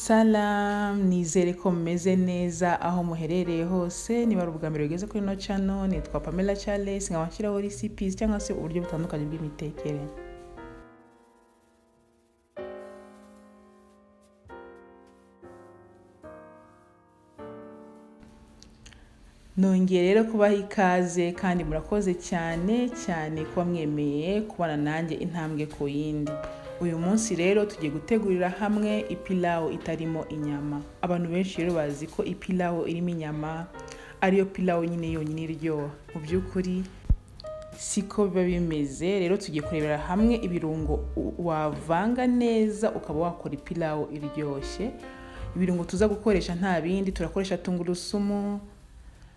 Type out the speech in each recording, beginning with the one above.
Salam, nizere ko mumeze neza aho muherereye hose. Niba ari ubwa mbere ugeze kuri ino channel, nitwa Pamela Charles, nkaba nshyiraho recipes cyangwa se uburyo butandukanye bw'imitekere. Nongeye rero kubaha ikaze kandi murakoze cyane cyane kuba mwemeye kubana nanjye intambwe ku yindi. Uyu munsi rero tugiye gutegurira hamwe ipilawo itarimo inyama. Abantu benshi rero bazi ko ipilawo irimo inyama ariyo pilawo nyine yonyine iryoha. Mu by'ukuri siko biba bimeze. Rero tugiye kurebera hamwe ibirungo wavanga neza ukaba wakora ipilawo iryoshye. Ibirungo tuza gukoresha nta bindi, turakoresha tungurusumu,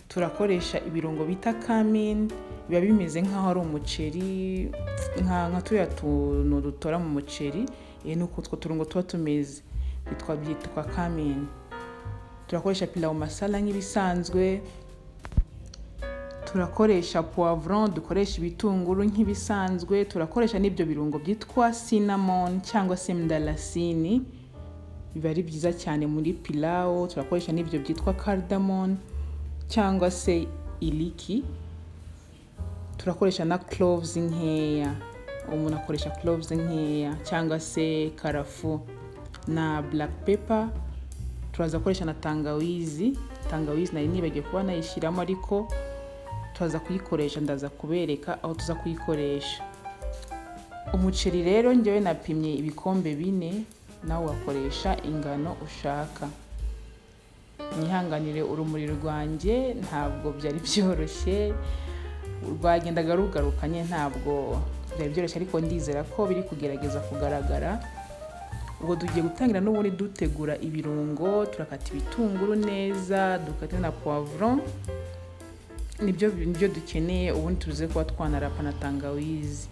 turakoresha ibirungo bita cumin, biba bimeze nk'aho ari umuceri, nka turiya tuntu dutora mu muceri, ni uko utwo turungo tuba tumeze, byitwa cumin. Turakoresha pilau masala nk'ibisanzwe, turakoresha poivron, dukoresha ibitunguru nk'ibisanzwe, turakoresha n'ibyo birungo byitwa cinnamon cyangwa se mdalasini, biba ari byiza cyane muri pilau. Turakoresha n'ibyo byitwa cardamom cyangwa se iliki, turakoresha na cloves nkeya, umuntu akoresha cloves nkeya cyangwa se karafu na black pepper. Turaza gukoresha na tangawizi. Tangawizi nari nibagiwe kuba nayishyiramo, ariko turaza kuyikoresha, ndaza kubereka aho tuza kuyikoresha. Umuceri rero njyewe napimye ibikombe 4, nawe wakoresha ingano ushaka. Mwihanganire urumuri rwanjye ntabwo byari byoroshye, rwagendaga rugarukanye, ntabwo byari byoroshye, ariko ndizera ko biri kugerageza kugaragara. Ubwo tugiye gutangira n'ubundi dutegura ibirungo. Turakata ibitunguru neza, dukate na poivron, nibyo dukeneye. Ubundi tuze kuba twanarapa na tangawizi.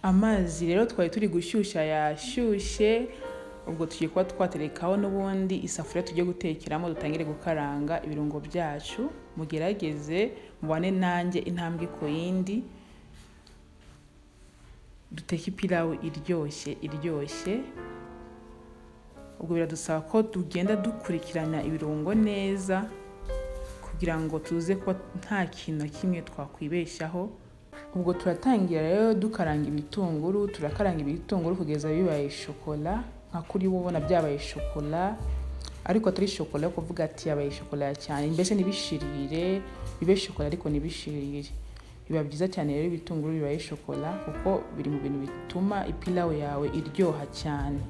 Amazi rero twari turi gushyushya yashyushye, ubwo tugiye kuba twaterekaho n'ubundi isafuriya tugiye gutekeramo, dutangire gukaranga ibirungo byacu. Mugerageze mubane nanjye intambwe ku yindi, duteke ipilawu iryoshye iryoshye. Ubwo biradusaba ko tugenda dukurikirana ibirungo neza kugira ngo tuze kuba nta kintu na kimwe twakwibeshyaho. Ubwo turatangira rero dukaranga ibitunguru, turakaranga ibitunguru kugeza bibaye shokora, nka kuri wowe ubona byabaye shokora, ariko atari shokora yo kuvuga ati yabaye shokora cyane, mbese ntibishirire, bibe shokora ariko ntibishirire. Biba byiza cyane rero ibitunguru bibaye shokora, kuko biri mu bintu bituma ipilawu yawe iryoha cyane.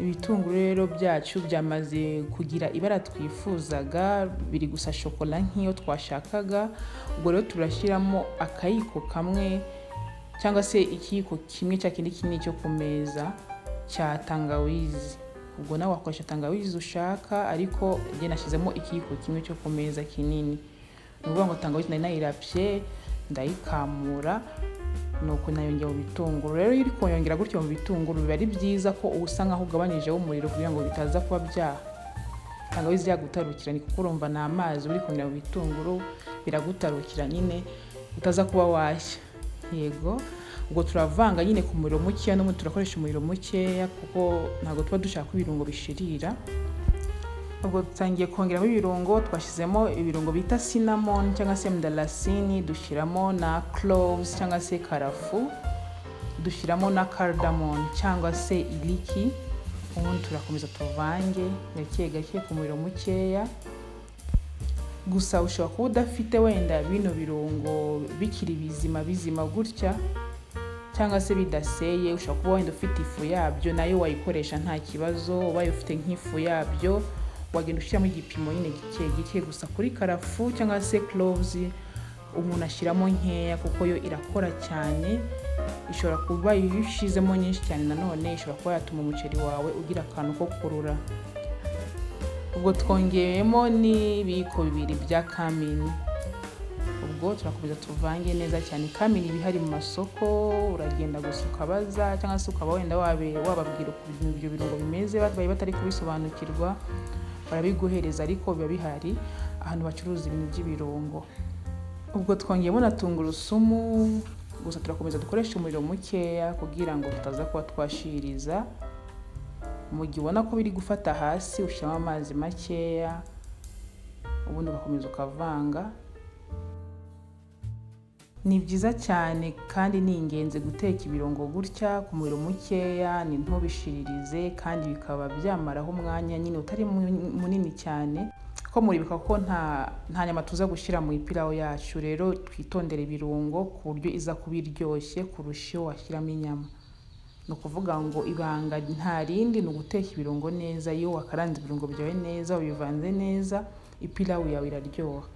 Ibitunguru rero byacu byamaze kugira ibara twifuzaga, biri gusa shokora nk'iyo twashakaga. Ubwo rero turashyiramo akayiko kamwe cyangwa se ikiyiko kimwe cya kindi kinini cyo ku meza cya tangawizi. Ubwo nawe wakoresha tangawizi ushaka, ariko njye nashyizemo ikiyiko kimwe cyo ku meza kinini. Ni ukuvuga ngo tangawizi nari nayirapye ndayikamura, nuko nayongera mu bitunguru. Rero iyo uri kuyongera gutyo mu bitunguru, biba ari byiza ko usa nkaho ugabanyijeho umuriro kugira ngo bitaza kuba bya tangawizi yagutarukira, ni kuko urumva ni amazi uri kongera mu bitunguru, biragutarukira nyine utaza kuba washya. Yego, ubwo turavanga nyine ku muriro mukeya, n'ubundi turakoresha umuriro mukeya kuko ntabwo tuba dushaka ko ibirungo bishirira. Ubwo dutangiye kongeramo ibirungo, twashyizemo ibirungo bita cinnamon cyangwa se mdalasini, dushyiramo na cloves cyangwa se karafu, dushyiramo na cardamom cyangwa se iliki. Ubundi turakomeza tuvange gake gake ku muriro mukeya. Gusa ushobora kuba udafite wenda bino birungo bikiri bizima bizima gutya cyangwa se bidaseye, ushobora kuba wenda ufite ifu yabyo, nayo wayikoresha nta kibazo. Ubaye ufite nk'ifu yabyo wagenda ushyiramo igipimo nyine gike gike. Gusa kuri karafu cyangwa se cloves umuntu ashyiramo nkeya kuko yo irakora cyane, ishobora kuba iyo ushyizemo nyinshi cyane nanone ishobora kuba yatuma umuceri wawe ugira akantu ko kurura. Ubwo twongeyemo n'ibiyiko 2 bya kamini. Ubwo turakomeza tuvange neza cyane. Kamini iba ihari mu masoko, uragenda gusa ukabaza cyangwa se ukaba wenda wababwira ukuntu ibyo birungo bimeze, babaye batari kubisobanukirwa barabiguhereza, ariko biba bihari ahantu bacuruza ibintu by'ibirungo. Ubwo twongeyemo na tungurusumu, gusa turakomeza dukoreshe umuriro mukeya kugira ngo tutaza kuba twashiriza. Mu gihe ubona ko biri gufata hasi ushyiramo amazi makeya, ubundi ugakomeza ukavanga. Ni byiza cyane kandi ni ingenzi guteka ibirungo gutya ku muriro mukeya, ni ntubishiririze, kandi bikaba byamaraho umwanya nyine utari munini cyane, ko muribuka ko nta nyama tuza gushyira mu ipirawu yacu. Rero twitondere ibirungo ku buryo iza kuba iryoshye kurusha iyo washyiramo inyama. Ni ukuvuga ngo ibanga nta rindi ni uguteka ibirungo neza. Iyo wakaranze ibirungo byawe neza, wabivanze neza, ipilawu yawe iraryoha.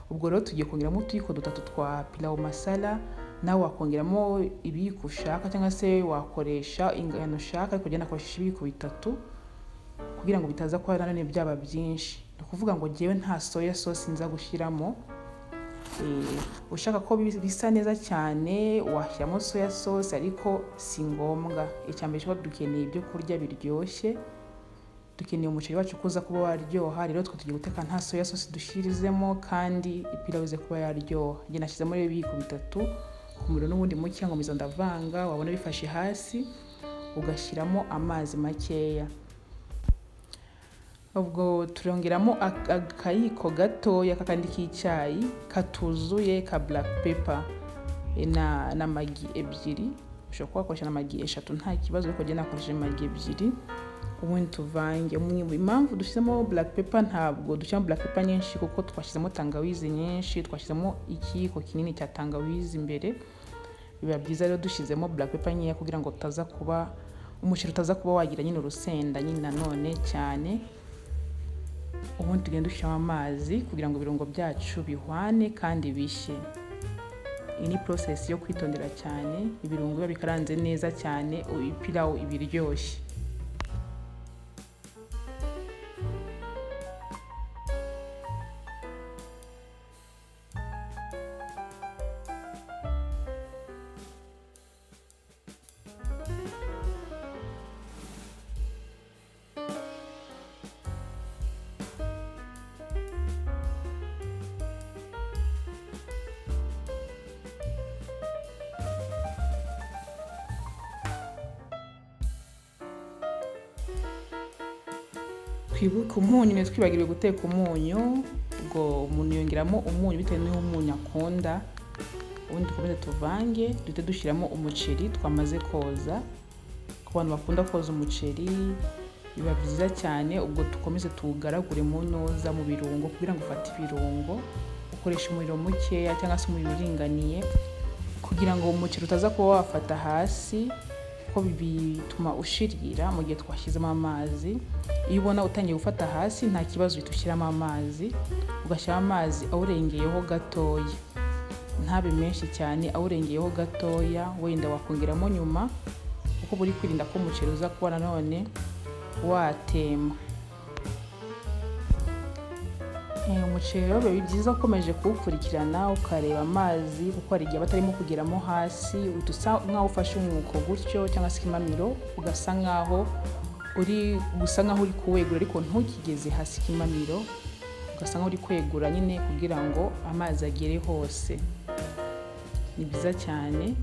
Ubwo rero tugiye kongeramo utuyiko 3 twa pilawu masala, nawe wakongeramo ibiyiko ushaka cyangwa se wakoresha ingano ushaka, ariko njye nakoresheje ibiyiko 3 kugira ngo bitaza kuba nanone byaba byinshi. Ni ukuvuga ngo njyewe nta soya sauce nza gushyiramo. Ushaka ko bisa neza cyane washyiramo soya sauce, ariko si ngombwa. Icya mbere tuba dukeneye ibyo kurya biryoshye, dukeneye umuceri wacu kuza kuba waryoha. Rero twe tugiye guteka nta soya sauce dushirizemo kandi ipilawu ize kuba yaryoha. Njye nashyizemo rero ibiyiko 3 ku muriro n'ubundi muke, nkomeza ndavanga, wabona bifashe hasi ugashyiramo amazi makeya. Ubwo turongeramo akayiko gatoya kakandi k'icyayi katuzuye ka black pepper na magi 2. Ushobora kuba wakoresha na magi 3 nta kibazo, ariko njye nakoresheje magi 2. Ubundi tuvange. Impamvu dushyizemo black pepper, ntabwo dushyiramo black pepper nyinshi kuko twashyizemo tangawizi nyinshi, twashyizemo ikiyiko kinini cya tangawizi imbere. Biba byiza rero dushyizemo black pepper nkeya kugira ngo tutaza kuba umuceri utaza kuba wagira nyine urusenda nyine nanone cyane. Ubundi tugenda dushyiramo amazi kugira ngo ibirungo byacu bihwane kandi bishye. Iyi ni process yo kwitondera cyane, ibirungo biba bikaranze neza cyane, ipilawu iba iryoshye. Twibuke umunyu, ntitwibagirwe guteka umunyu. Ubwo umuntu yongeramo umunyu bitewe n'umunyu akunda. Ubundi dukomeze tuvange, duhite dushyiramo umuceri twamaze koza. Ku bantu bakunda koza umuceri biba byiza cyane. Ubwo dukomeze tuwugaragure mu ntuza mu birungo kugira ngo ufate ibirungo. Ukoresha umuriro mukeya cyangwa se umuriro uringaniye kugira ngo umuceri utaza kuba wafata hasi. Kuko bituma ushirira mu gihe twashyizemo amazi. Iyo ubona utangiye gufata hasi, nta kibazo, uhita ushyiramo amazi, ugashyiramo amazi awurengeyeho gatoya, ntabe menshi cyane, awurengeyeho gatoya. Wenda wakongeramo nyuma, kuko buri kwirinda ko umuceri uza kuba nanone watema. Umuceri rero biba byiza ukomeje kuwukurikirana, ukareba amazi, kuko hari igihe aba atarimo kugeramo hasi. Uhita usa nkaho ufashe umwuko gutyo cyangwa se ikimamiro, ugasa nkaho uri gusa nkaho uri kuwegura, ariko ntukigeze hasi ikimamiro, ugasa nkaho uri kwegura nyine kugira ngo amazi agere hose. Ni byiza cyane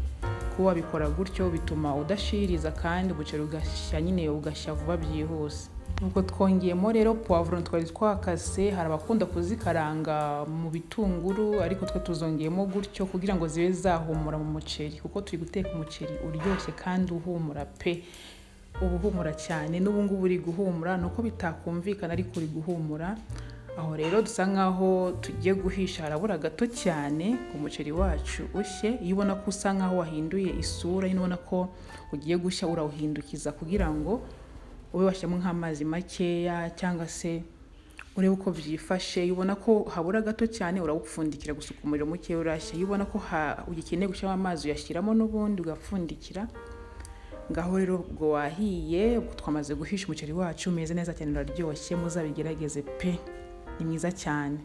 kuba wabikora gutyo, bituma udashiririza kandi umuceri ugashya nyine, ugashya vuba byihuse. Ubwo twongeyemo rero puwavuro twari twakase. Hari abakunda kuzikaranga mu bitunguru, ariko twe tuzongeyemo gutyo kugira ngo zibe zahumura mu muceri, kuko turi guteka umuceri uryoshye kandi uhumura pe. Uba uhumura cyane, n'ubu ngubu uri guhumura, ni uko bitakumvikana, ariko uri guhumura. Aho rero dusa nkaho tugiye guhisha, harabura gato cyane ngo umuceri wacu ushye. Iyo ubona ko usa nkaho wahinduye isura, nyine ubona ko ugiye gushya, urawuhindukiza kugira ngo ube washyiramo nk'amazi makeya cyangwa se urebe uko byifashe. Iyo ubona ko habura gato cyane, urawupfundikira gusa, umuriro muke, urashya. Iyo ubona ko ugikeneye gushyiramo amazi, uyashyiramo n'ubundi ugapfundikira. Ngaho rero ubwo wahiye, ubwo twamaze guhisha umuceri wacu, umeze neza cyane, uraryoshye, muzabigerageze pe, ni mwiza cyane.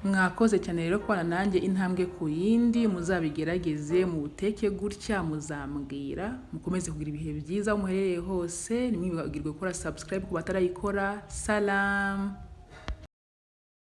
Mwakoze cyane rero kubana nanjye intambwe ku yindi. Muzabigerageze muwuteke gutya, muzambwira. Mukomeze kugira ibihe byiza aho muherereye hose. Ntimwibagirwe gukora subscribe ku batarayikora. Salamu.